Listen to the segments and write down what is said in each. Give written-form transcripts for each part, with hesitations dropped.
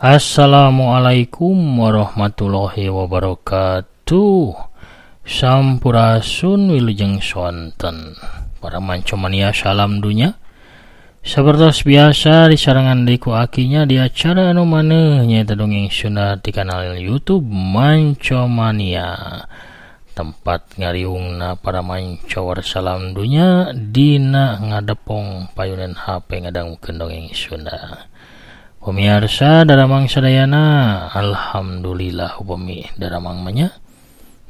Assalamualaikum warahmatullahi wabarakatuh. Sampurasun wilujeng sonten. Para mancomania salam dunya. Sapertos biasa disarengan deui ku akinya di acara anu maneuh nyaeta dongeng Sunda di kanal YouTube Mancomania. Tempat ngariungna para mancowar salam dunya dina ngadepong payunan HP ngadangukeun dongeng Sunda. Pemirsa daramang sadayana, alhamdulillah upami daramang mah nya.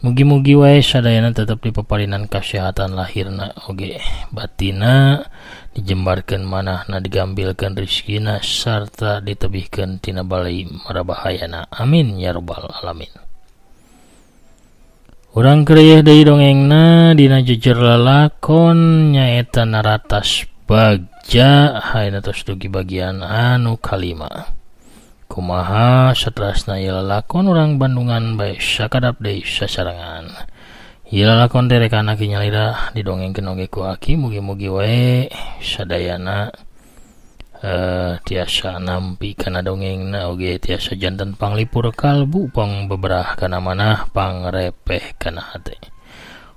Mugi-mugi wae sadayana tetep dipaparinan kasehatan lahirna oge batina, dijembarkeun manahna, digambilkeun rezekina sarta ditebihkeun tina balai marabahayana. Amin ya rabbal alamin. Urang kreyeh deui dongengna dina jejer lalakon nyaeta Naratas Bagja haena tos dugi bagian anu kalima. Kumaha saterasna ieu lalakon urang Bandungan bae sakadap deui sasarengan. Ieu lalakon teh rek anak nyalira didongengkeun oge ku aki, mugi-mugi wae sadayana tiasa nampi kana dongengna oge tiasa janten panglipur kalbu, pang beberah kana manah, pangrepeh kana hate.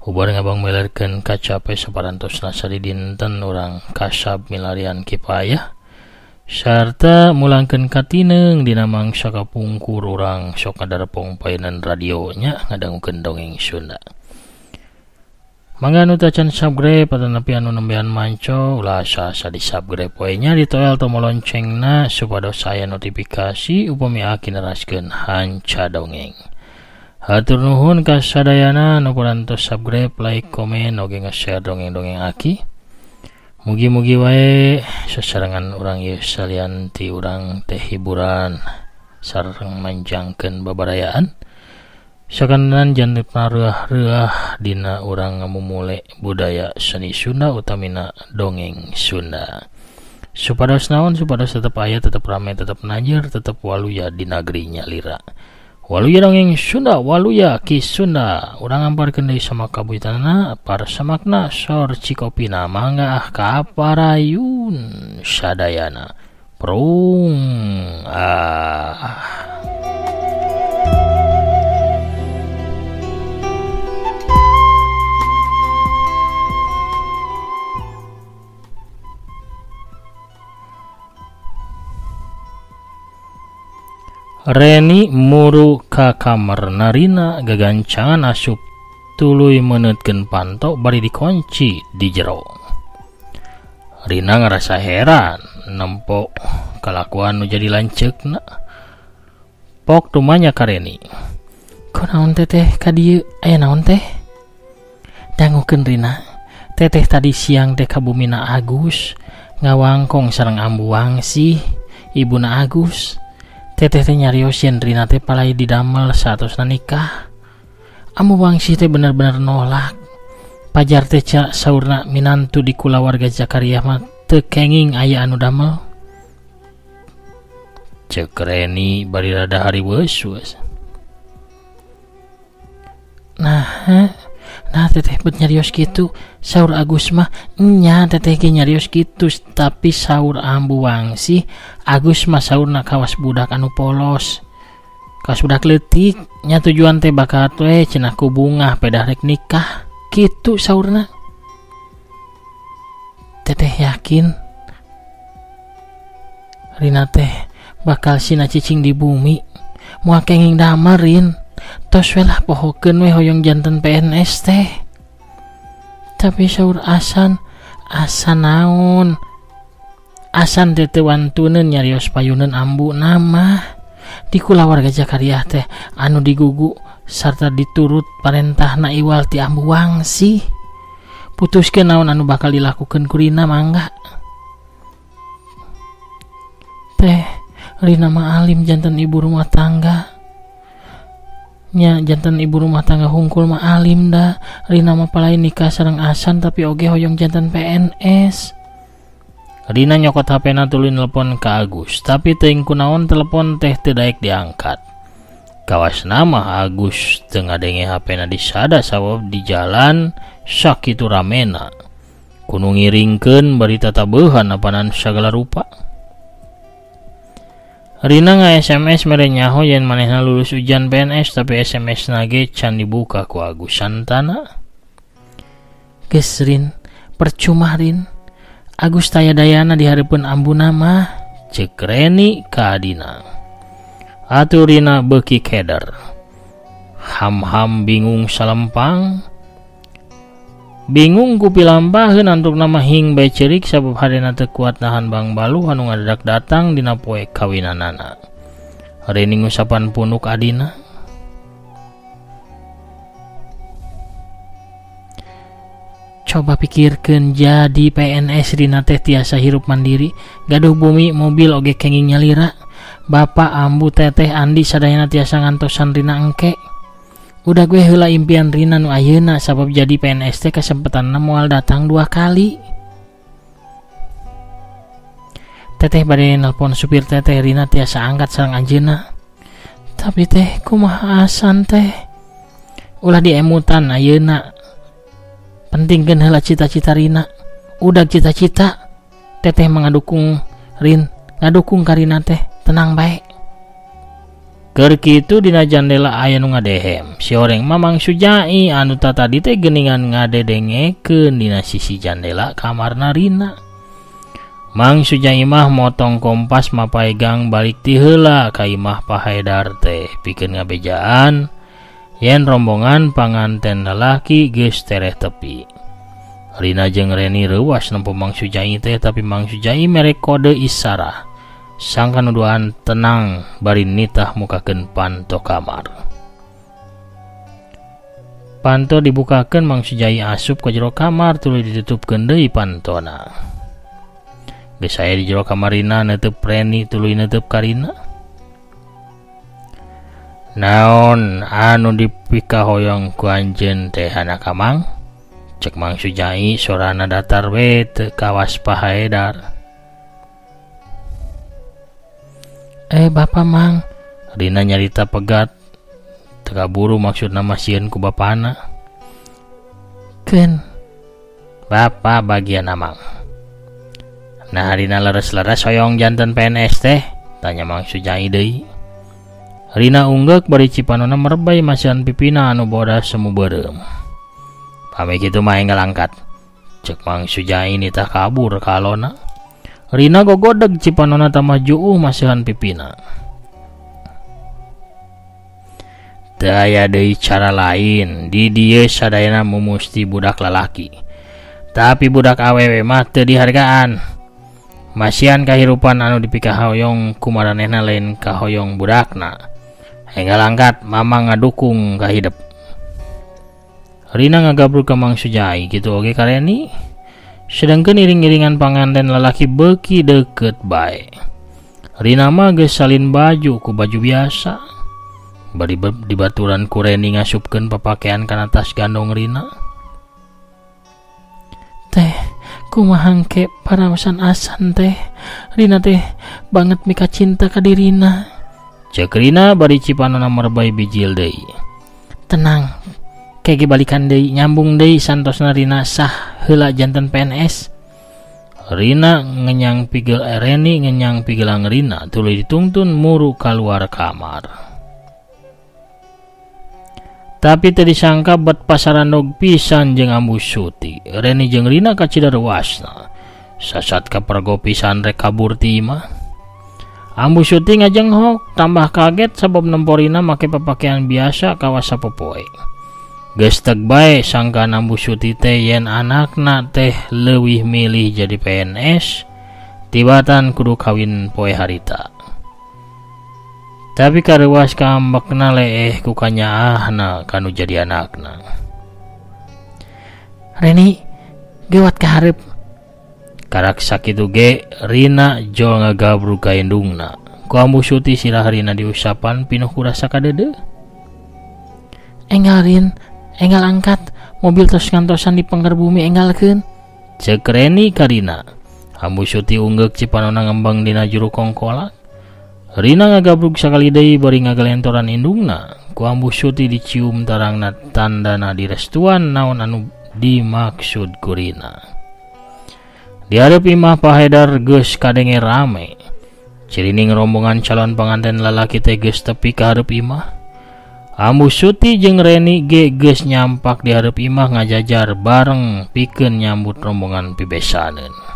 Ubar ngabang melerkeun kacape saparantosna sadidinten urang kasab milarian kipayah sarta mulangkeun katineung dina mangsa kapungkur urang sok ngadarepong painan radionya ngadangukeun dongeng Sunda. Mangga anu tacan subscribe atanapi anu nembean manco ulah asa-asa di subscribe we nya, ditoel tombol loncengna supados aya notifikasi upami aki neraskeun hanca dongeng. Hatur nuhun ka sadayana nu parantos subscribe, like, komen oge nge-share dongeng-dongeng aki. Mugi-mugi wae sasarengan urang ieu salian ti urang teh hiburan sareng manjangkeun babarayaan. Sakantenan janten pareuah-reuah dina urang ngamumule budaya seni Sunda utamina dongeng Sunda. Supados naon, supados tetep aya, tetep rame, tetep najer, tetep waluya di nagri nyalira. Waluya dongeng Sunda, waluya ki Sunda. Urang amparkeun deui sama kabuyutanana, parsamakna sor cikopina, mangga ah kaparayun sadayana. Prung ah. Reni muru ka kamar Rina gagancangan asup tuluy meneutkeun panto bari dikunci di jero. Rina ngerasa heran nempo kalakuan nu jadi lanceukna. Pok tumanya ka Reni. Kunaon teteh ka dieu, aya naon teh? Dangukeun Rina. Teteh tadi siang teh ka bumina Agus ngawangkong sareng ambu Wangsi, ibuna Agus. Teteh teh nyarios yen Rina teh palai didamel saatosna nikah. Ambu Wangsi teh bener-bener nolak. Pajar teh saurna minantu di kulawarga Zakaria mah teu kenging aya anu damel. Ceuk Reni bari rada hariweus. Nah teteh bet nyarios kitu, saur Agus mah nya teteh ge nyarios kitu, tapi saur ambu Wangsi Agus mah saurna kawas budak anu polos, kawas budak leutik nya tujuan teh bakat we cenah ku bungah pedah rek nikah kitu saurna. Teteh yakin Rina teh bakal sina cicing di bumi, moal kenging damel Rin. Tos we lah pohokeun we hoyong janten PNS teh. Tapi saur Asan, Asan naon? Asan teh teu wantuneun nyarios payuneun ambu nama. Di kulawarga Zakaria teh anu digugu sarta diturut parentahna iwal ti ambu Wangsi. Putuskeun naon anu bakal dilakukeun ku Rina mangga. Teh Rina mah alim janten ibu rumah tangga. Nya janten ibu rumah tangga hungkul mah alim da. Rina mah palai nikah sareng Asan tapi oge hoyong janten PNS. Rina nyokot HP-na tuluy nelpon ka Agus, tapi teuing kunaon telepon teh teu daek diangkat. Kawasna mah Agus teu ngadenge HP-na disada sabab di jalan sakitu ramena. Kudu ngiringkeun bari tatabeuhan apanan sagala rupa. Rina nga-SMS mere nyaho yen manehna lulus ujian PNS tapi SMS na ge can dibuka ku Agus Santana. Geus Rin, percuma Rin. Agus taya dayana di hareupeun ambuna mah, ceuk Reni ka adina. Atuh Rina beuki keder. Ham-ham bingung salempang. Bingung ku pilampaheun antuk nama hing bae ceurik sabab harena teu kuat nahan bangbaluh anu ngadadak datang dina poe kawinanana. Reni ngusapan punuk adina. Coba pikirkeun jadi PNS Rina teh tiasa hirup mandiri, gaduh bumi, mobil oge kenging nyalira. Bapak, ambu, teteh, Andi sadayana tiasa ngantosan Rina engke. Udah gue heula impian Rina nu ayeuna sabab jadi PNS teh kasempatanna moal datang 2 kali. Teteh bade nelpon supir teteh Rina tiasa angkat sareng anjeunna. Tapi teh kumaha asan teh? Ulah diemutan ayeuna. Pentingkeun heula cita-cita Rina. Udah cita-cita teteh mengadukung Rin, ngadukung ka Rina teh, tenang bae. Keur kitu dina jandela aya nu ngadehem. Si oreng Mamang Sujai anu tatadi teh geuningan ngadedengekeun dina sisi jandela kamarna Rina. Mang Sujai mah motong kompas mapai gang balik ti heula ka imah Pak Haidar teh pikeun ngabejaan yen rombongan panganten lalaki geus tereh tepi. Rina jeung Reni reuwas nempo Mang Sujai teh tapi Mang Sujai mere kode isarah. Sangka nuduhan tenang bari nitah mukakeun panto kamar. Panto dibukakeun Mang Sujai asup ka jero kamar tuluy ditutupkeun deui pantona. Geus aya di jero kamar Rina neuteub Reni tuluy neuteub ka Rina. Naon anu dipikahoyong ku anjeun teh anak Mang? Cek Mang Sujai sorana datar we teu kawas Pak Haidar. Bapak Mang, Rina nyarita pegat teu kaburu maksudna masieun ku bapana. Keun bapa bagian Amang. Nah Rina leres-leres hoyong janten PNS teh, tanya Mang Sujai deui. Rina unggeuk bari cipanona merebay masihan pipina anu bodas semu beureum. Pamit kitu mah enggal angkat. Cek Mang Sujai nitah kabur ka alona. Rina gogodeg cipanona tambah juuh masihan pipina. Teu aya deui cara lain, di dieu sadayana mumusti budak lalaki. Tapi budak awewe mah teu dihargaan. Masihan kahirupan anu dipikahoyong ku maranehna lain kahoyong budakna. Enggal angkat, mama ngadukung kahidep. Rina ngagabrug ka Mang Sujai kitu oge ka Reni. Sedangkan iring-iringan panganten lalaki beuki deukeut bae. Rina mah geus salin baju ku baju biasa. Bari dibaturan ku Reni ngasupkeun papakaian kana tas gandong Rina. Teh, kumaha engke paraosan asan teh. Rina teh banget mika cinta ka dirina. Ceuk Rina bari cipanona merebay bijil deui. Tenang, kege balikan deui nyambung deui santosna Rina sah heula janten PNS. Rina ngenyang pigel Reni ngenyang pigelang Rina tuluy ditungtun muru kaluar kamar. Tapi teu disangka bet pasarandog pisan jeung Ambu Suti. Reni jeung Rina kacida reuasna. Sasat kapergo pisan rek kabur ti imah. Ambu Suti ngajenghok tambah kaget sabab nempo Rina make papakaian biasa kawas sapopoe. Geus teg bae sangkaan Ambu Suti teh yen anakna teh leuwih milih jadi PNS tibatan kudu kawin poe harita. Tapi kareuwas kaambekna leeh ku kanyaahna kanu jadi anakna. Reni gewat ka hareup. Karak sakitu ge Rina jol ngagabrug ka indungna. Ku Ambu Suti sirah Rina diusapan pinuh ku rasa kadeudeung. Enggal Rin, enggal angkat, mobil tos ngantosan di pengker bumi enggalkeun. Ceuk Reni ka Rina. Ambu Suti unggeuk cipanona ngembang dina juru kongkolak. Rina ngagabrug sakali deui bari ngagalentoran indungna. Ku Ambu Suti dicium tarangna tandana direstuan naon anu dimaksud ku Rina. Di hareup imah Pak Haidar geus kadenge rame. Cirining rombongan calon panganten lalaki teh geus tepi ka hareup imah. Ambu Suti jeung Reni ge geus nyampak di hareup imah ngajajar bareng pikeun nyambut rombongan pibesaneun.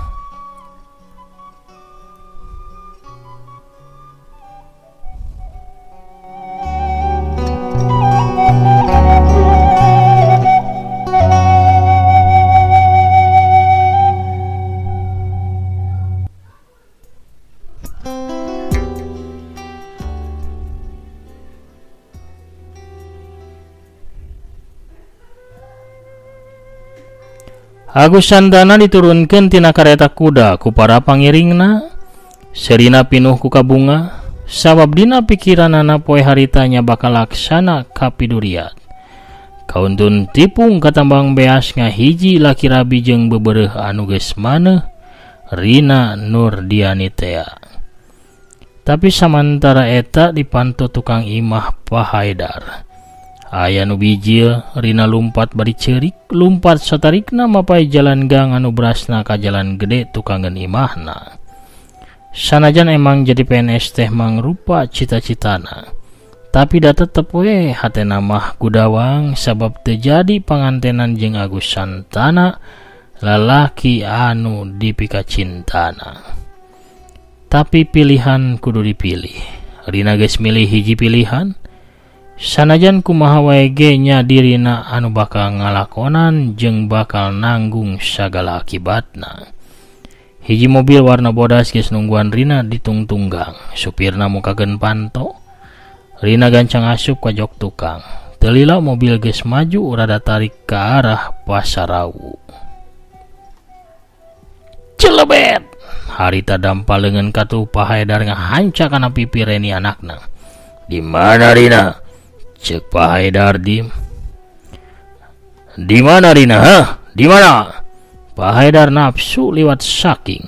Agus Santana diturunkeun tina kareta kuda ku para pangiringna. Serina pinuh ku kabunga, sabab dina pikiranana poe haritanya bakal laksana kapiduriat. Kauntun tipung katambang beas ngahiji laki rabi jeung bebereuh anu geus maneuh Rina Nurdiani tea. Tapi samantara eta dipanto tukang imah Pak Haidar. Aya nu bijil, Rina lumpat bari ceurik, lumpat satarikna mapai jalan gang anu berasna ka jalan gede tukangeun imahna. Sanajan emang jadi PNS teh mangrupa cita-citana, tapi da tetep we hatena mah gudawang sabab teu jadi pangantenan jeung Agus Santana, lalaki anu dipikacintana. Tapi pilihan kudu dipilih. Rina geus milih hiji pilihan. Sanajan kumaha wae ge nya dirina anu bakal ngalakonan jeung bakal nanggung sagala akibatna. Hiji mobil warna bodas geus nungguan Rina ditungtunggang. Supirna mukakeun panto. Rina gancang asup ka jok tukang. Teu lila mobil geus maju rada tarik ka arah Pasarawu. Celebet! Harita dampal leungeun katuh Pak Haidar ngahanca kana pipi Reni anakna. Di mana Rina? Cek Pak Haidar dim. Di mana Rina? Hah? Di mana? Pak Haidar nafsu liwat saking.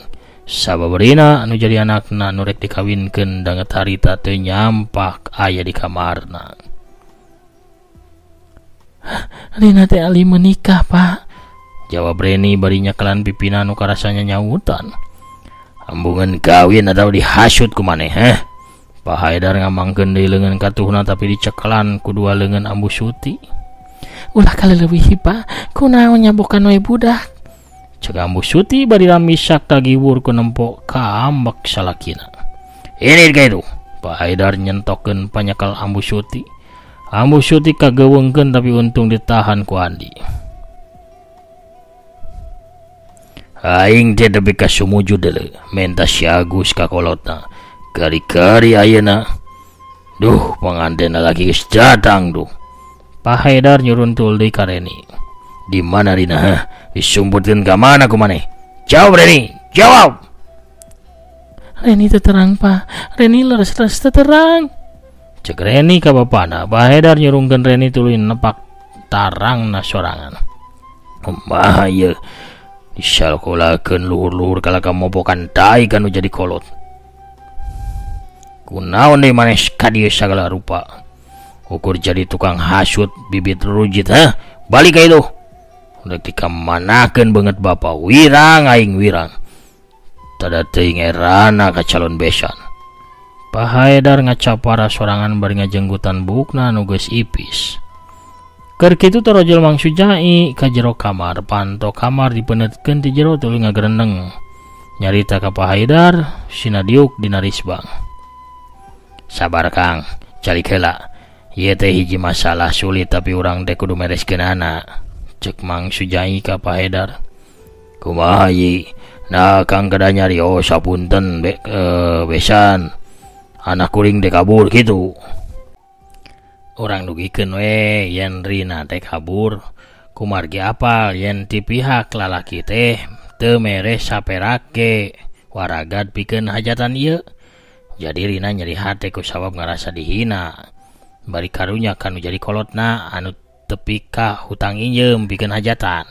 Sabab Rina anu jadi anakna nu rek dikawinkeun danget harita teu nyampak aya di kamarna. Rina teh ali menikah, Pak. Jawab Reni bari nyekelan pipina nu karasanya nyawutan. Ambungan kawin atau dihasut ku maneh, heh? Pak Haidar ngamangkeun deui leungeun katuhna tapi dicekelan ku dua leungeun Ambu Suti. Ulah kaleuwih, Pak. Kunaon nyabokan we budak? Cek Ambu Suti bari ramisak tagiwur ku nempo ka ambek salakina. Ini ka itu. Pak Haidar nyentokeun panyekal Ambu Suti. Ambu Suti kageuweungkeun tapi untung ditahan ku Andi. Aing teh tepi ka sumujud deuleu menta si Agus ka kolotna. Kari-kari ayeuna. Duh, panganten lagi geus datang duh. Pak Haidar nyuruntul deui ka Reni. Di mana Rina? Hah? Disumputkeun ka mana ku maneh? Jawab Reni, jawab. Reni teu terang, Pak. Reni leres-leres teu terang. Cek Reni ka bapana. Pak Haidar nyurungkeun Reni tuluy nepak tarangna sorangan. Kumaha ieu? Disalkolakeun luhur-luhur kalah ka mopokan tai kanu jadi kolot. Kunaon deui maneh ka dieu sagala rupa. Ukur jadi tukang hasut bibit rujit, hah? Balik ka itu. Rek dikamanakeun beungeut bapa wirang aing wirang. Tada teuing erana ka calon besan. Pak Haidar ngacapara sorangan bari ngajenggutan buukna nu geus ipis. Keur kitu torojol Mang Sujai ka jero kamar, panto kamar dipeunetkeun ti jero tuluy ngagereneng. Nyarita ka Pak Haidar, sina diuk dina risbang. Sabar Kang, calik heula. Ieu teh hiji masalah sulit tapi urang teh kudu mereskeunana. Cek Mang Sujai ka Pak Haidar. Kumaha ieu? Nah Kang kada nyarios sapunten besan. Anak kuring teh kabur kitu. Urang dugikeun we yen Rina teh kabur kumargi apal yen ti pihak lalaki teh teu mere saperak ge waragad pikeun hajatan ieu. Jadi Rina nyeri hate ku sabab ngarasa dihina. Bari karunya kanu jadi kolotna anu tepi ka hutang injeum pikeun hajatan.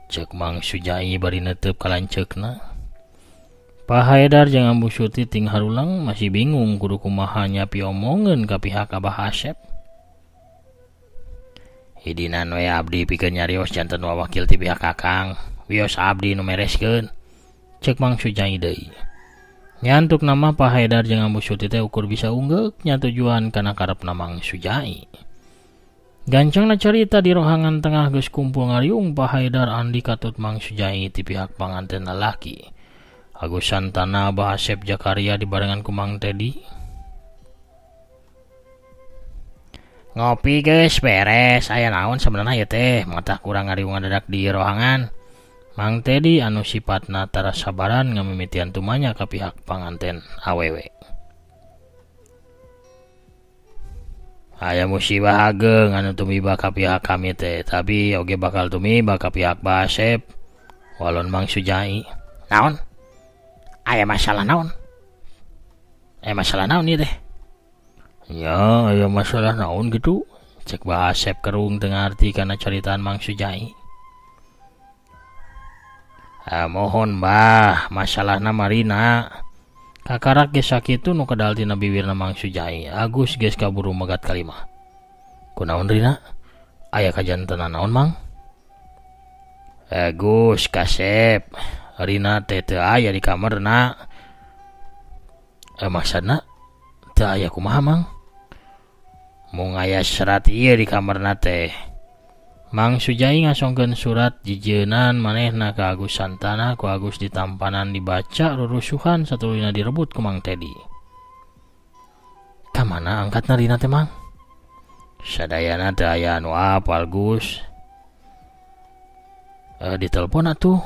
Cek Mang Sujai bari netep ka lanceukna. Pak Haidar jeung Ambu Suti ting harulang masih bingung kudu kumaha nyapi omongeun ka pihak Abah Asep. Hidinan we abdi pikeun nyarios janten wawakil ti pihak Kakang. Wios abdi nu mereskeun. Cek Mang Sujai deui. Nyantuk nama Pak Haidar jeung Ambu Suti teh ukur bisa unggeuk nya tujuan kana karepna Mang Sujai. Gancangna carita di rohangan tengah geus kumpul ngariung Pak Haidar Andi katut Mang Sujai ti pihak panganten lalaki. Agus Santana Abah Asep Jakaria dibarengan ku Mang Tedi. Ngopi geus beres, aya naon sebenarnya ieu teh, mata kurang ngariung dadak di rohangan. Mang Tedi anu sipatna tara sabaran ngamimitian tumanya ka pihak panganten awewe. Aya musibah ageng anu tumiba ka pihak kami teh, tapi oge bakal tumiba ka pihak Basep. Walon Mang Sujai. Naon? Aya masalah naon? Aya masalah naon ieu teh? Ya, aya masalah naon gitu. Cek Basep kerung teu ngarti kana caritaan Mang Sujai. Mohon bah, masalahna Marina. Kakarak geus sakitu nu kadal tina biwirna Mang Sujai. Agus geus kaburu megat kalimah. Kunaon Rina? Aya kajantenan naon Mang? Agus kasep. Rina teh teu aya di kamarna. Maksudna teu aya kumaha Mang? Mung aya serat ieu di kamarna teh. Mang Sujai ngasongkeun surat jijeunan manehna ka Agus Santana ku Agus ditampanan dibaca rurusuhan satuluyna direbut ku Mang Tedi. Ka mana angkatna Rina teh Mang? Sadayana teu aya anu apal Gus. Ditelepon atuh.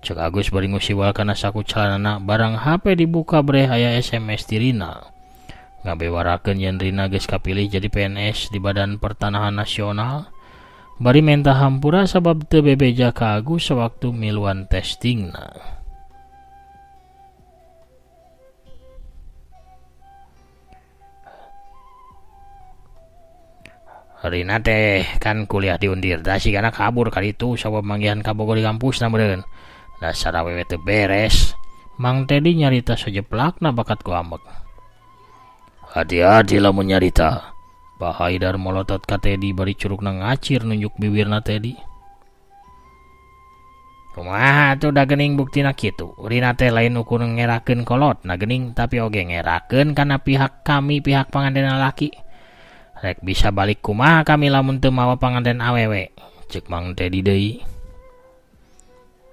Cek Agus bari ngusiwal kana saku calanana barang HP dibuka breh aya SMS ti Rina. Ngabewarakeun yen Rina geus kapilih jadi PNS di Badan Pertanahan Nasional. Bari menta hampura sabab teu bebeja ka Agus sewaktu miluan testingna. Rina teh kan kuliah di Undirda sigana kabur kali itu sabab manggihan ka Bogor di kampusna meureun. Dasar awewe teu beres. Mang Tedi nyarita sajeplakna bakat ku ambek. Hati-hati lamun nyarita. Pak Haidar molotot ka Tedi bari curugna ngacir nunjuk biwirna Tedi. Kumaha atuh da geuning buktina kitu. Rina teh lain ukur ngerakeun kolot na geuning tapi oge ngerakeun kana pihak kami pihak panganten lalaki. Rek bisa balik kumaha kami lamun teu mawa panganten awewe. Ceuk Mang Tedi deui.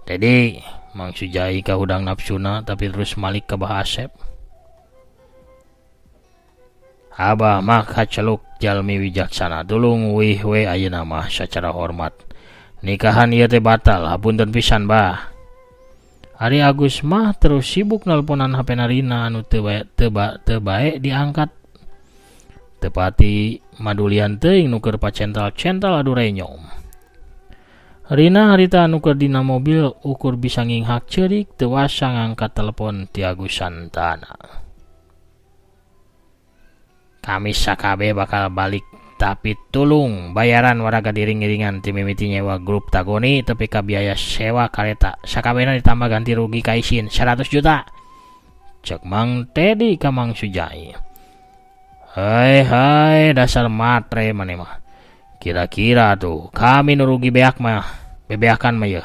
Tedi, Mang Sujai kahudang nafsuna tapi terus malik ka Bah Asep. Abah mah kaceluk jalmi wijaksana tulung wih we ayeuna mah sacara hormat. Nikahan ieu teh batal, hapunten pisan bah. Ari Agus mah terus sibuk nelponan HP Rina anu teu bae diangkat. Tepati madulian teuing nu keur pacental-cental adu renyom. Rina harita anu keur dina mobil ukur bisa nginghak ceurik teu wasa ngangkat telepon ti Agus Santana. Kami sakabe bakal balik tapi tulung bayaran waraga diring-iringan ti mimiti nyewa grup Tagoni tepi ka biaya sewa kareta sakabehna ditambah ganti rugi kaisin 100 juta. Cek Mang Tedi ka Mang Sujai. Hai hai dasar matre maneh mah. Kira-kira tuh kami nu rugi beak mah bebeakan mah yeuh.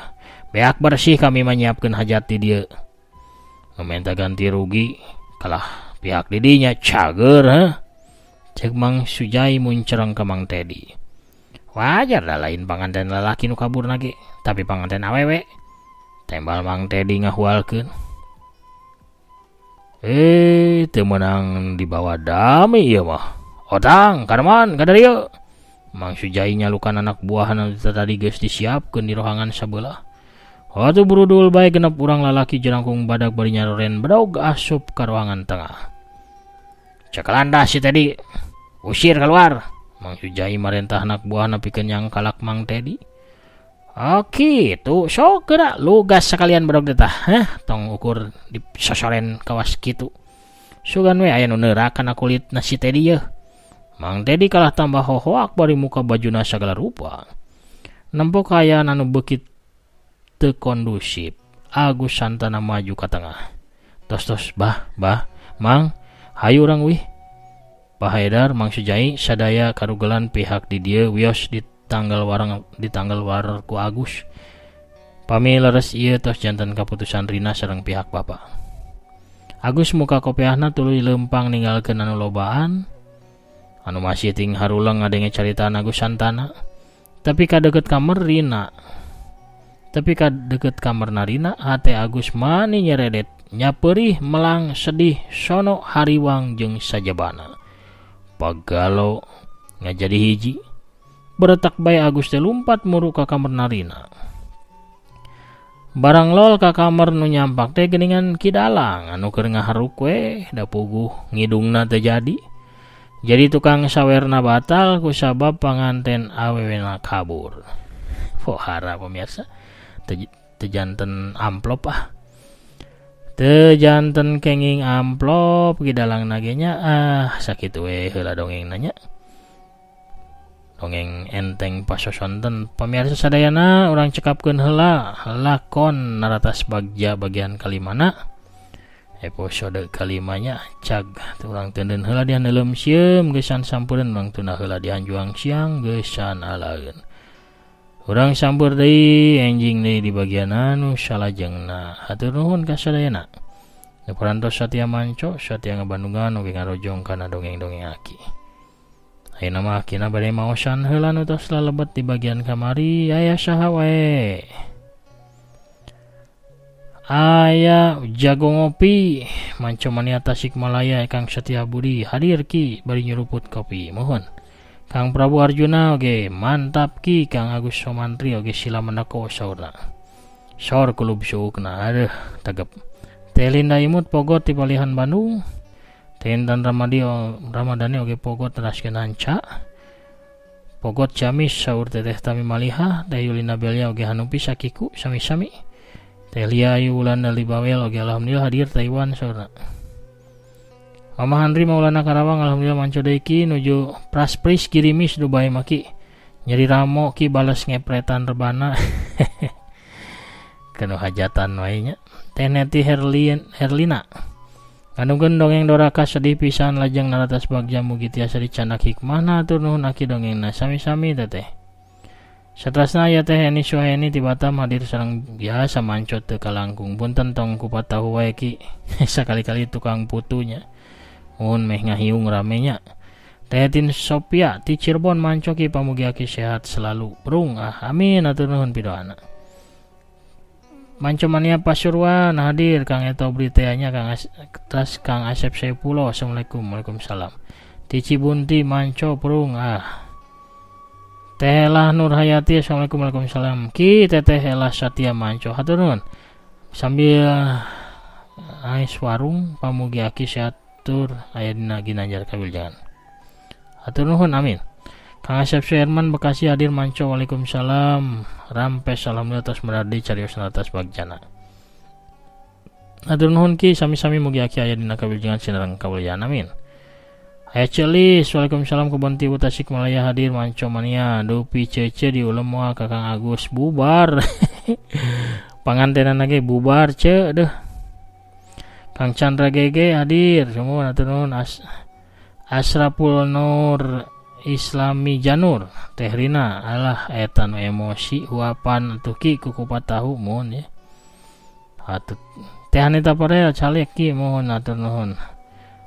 Beak bersih kami mah nyiapkeun hajat di dieu. Meminta ganti rugi kalah pihak didinya cager heh. Cek Mang Sujai muncereng ka Mang Tedi. Wajar dah lain panganten lalaki nu kabur nage, tapi panganten awewe. Tembal Mang Tedi ngahualkeun. Teu meunang dibawa dame ieu mah. Otang, Karman, ka dieu. Mang Sujai nyalukan anak buah anu tadi geus disiapkeun di rohangan sabelah. Atuh burudul bae genep urang lalaki jelangkung badak bari nyaroren bedog asup ka ruangan tengah. Cekelanda si Tedi, usir keluar. Mang Sujai marentah anak buah nepikeun yang kalak Mang Tedi. Oke, tuh sok geura lugas sekalian bedog teh tah. Heh, tong ukur disosoren kawas kitu. Sugan we aya nu neurak kana kulit si Tedi yeuh. Mang Tedi kalah tambah hohoak bari muka bajuna sagala rupa. Nempo kaayaan anu beuki teu kondusif. Agus Santana maju ka tengah. Tos-tos bah, bah, Mang, hayu urang wih. Pak Haidar, Mang Sujai sadaya karugelan pihak di dieu wios di tanggal warang di tanggal war ku Agus. Pami leres ieu tos janten kaputusan Rina sareng pihak bapa. Agus muka kopiahna tuluy leumpang ninggalkeun anu lobaan. Anu masih ting haruleng ngadenge caritaan Agus Santana. Tapi ka deukeut kamar Rina. Tapi ka deukeut kamar Rina hate Agus mani nyeredet, nyapeurih melang sedih sono hariwang jeung sajabana. Pagalo ngajadi hiji. Beretak bae Agus teh lumpat muru ka kamar Rina. Barang lol ka kamar nu nyampak teh geuningan Ki Dalang anu keur ngaharuk we da puguh ngidungna teu jadi. Jadi tukang sawerna batal kusabab panganten awewena kabur. Pohara pemirsa. Teu janten amplop ah. Teu janten kenging amplop Ki Dalang nage nya ah sakitu we heula dongeng nanya. Dongeng enteng pasosonten pamirsa sadayana urang cekapkeun heula lakon Naratas Bagja bagian kalimana episode kalimanya cag urang teuneun heula dihaneuleum sieum geusan sampureun urang tuna heula dihanjuang siang geusan alaeun urang sampur deui enjing deui di bagian anu salajengna. Hatur nuhun ka sadayana nu parantos satia manco satia ngabandungan oge ngarojong kana dongeng-dongeng aki. Ayeuna mah akina bade maosan heula nu tos lalebet di bagian kamari aya saha wae. Aya jago ngopi Manco Mania Tasikmalaya Kang Setia Budi hadir ki bari nyeruput kopi mohon. Kang Prabu Arjuna oge mantap ki. Kang Agus Somantri oge sila menako saurna. Sor kulub suukna aduh tegep. Teh Linda Imut Pogot di Palihan Bandung. Tentan Ramadhani oge Pogot teraskeun hanca. Pogot Ciamis saur Teteh Tami Maliha. Teh Yulina Belia oge Hanupi sakiku sami-sami. Teh Lia Ayu Wulanda Libawel oge alhamdulillah hadir Taiwan saurna. Mama Handri Maulana Karawang alhamdulillah manco deui ki nuju praspris girimis Dubai maki. Nyeri ramo ki bales ngepretan rebana. Kanu hajatan wae nya. Teh Neti Herlina Kandungkeun dongeng doraka sedih pisan lajeng Naratas Bagja mugi tiasa dicandak hikmahna hatur nuhun aki dongengna sami-sami teteh. Satrasna aya Teh Eni Suhaeni ti Batam hadir sareng biasa mancot teu kalangkung punten tong kupat tahu wae ki. Sakali-kali tukang putunya. Mun meh ngahiung rame nya. Teh Tin Sophia ti Cirebon manco ki pamugi aki sehat selalu. Prung ah amin hatur nuhun pidoana. Manco Mania Pasuruan hadir Kang Eto Briteanya Kang tas Kang Asep Saipulo assalamualaikum waalaikumsalam. Ti Cibunti manco prung ah. Teh Elah Nur Hayati assalamualaikum waalaikumsalam. Ki Teteh Elah Satya manco hatur nuhun. Sambil ais warung pamugi aki sehat tur aya dina ginanjar kawilujengan. Hatur nuhun amin. Kang Asep Suherman Bekasi hadir manco waalaikumsalam. Rampes alhamdulillah tos meradi carios atas bagjana. Hatur nuhun ki sami-sami mugi aki aya dina kawilujengan sinareng kawulyaan amin. Aya Celis waalaikumsalam Kebon Tiwu Tasikmalaya hadir manco mania dupi cece di ulem moal ka Kang Agus bubar. Pangantenan ge bubar ce deuh. Kang Chandra GG hadir semua hatur nuhun. Asrapul Nur Islami Janur Teh Rina alah eta nu emosi huapan atuh ki kukupat tahu mun ya. Atuh Teh Anita Parel calik ki mohon atur nuhun.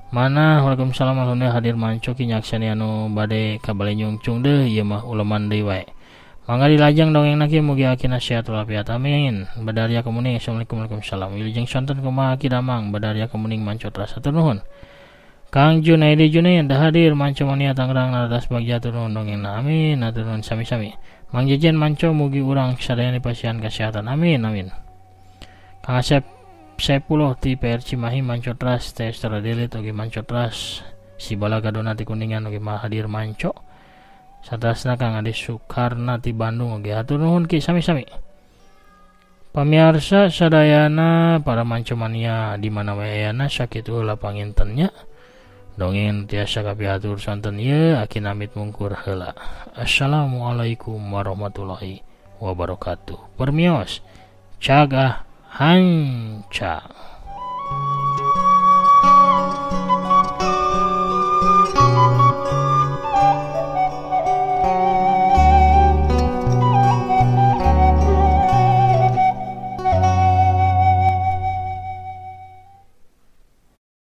Mana waalaikumsalam alhamdulillah hadir manco ki nyakseni anu bade ka bale nyungcung deuh ieu mah uleman deui wae. Mangga dilajeng dongengna ki mugi akina sehat walafiat amin. Badaria Kemuning assalamualaikum waalaikumsalam. Wilujeng sonten kumaha ki damang Badaria Kemuning manco teras atur nuhun. Kang Junaidi Junaid hadir manco mania Tangerang Naratas Bagja turun dongengna amin hatur nuhun sami-sami. Mang Jejen manco mugi urang sadayana dipasihan kesehatan amin amin. Kang Asep Saepuloh ti PR Cimahi manco teras teh secara delete oge manco teras si Balagadona ti Kuningan oge hadir manco. Satrasna Kang Ade Sukarna ti Bandung oge hatur nuhun ki sami-sami. Pamiarsa sadayana para manco mania di mana wae ayana sakitu heula pangintennya. Dongeng tiasa kapihatur sonten ieu aki namit mungkur heula. Assalamualaikum warahmatullahi wabarakatuh. Permios cagah hanca.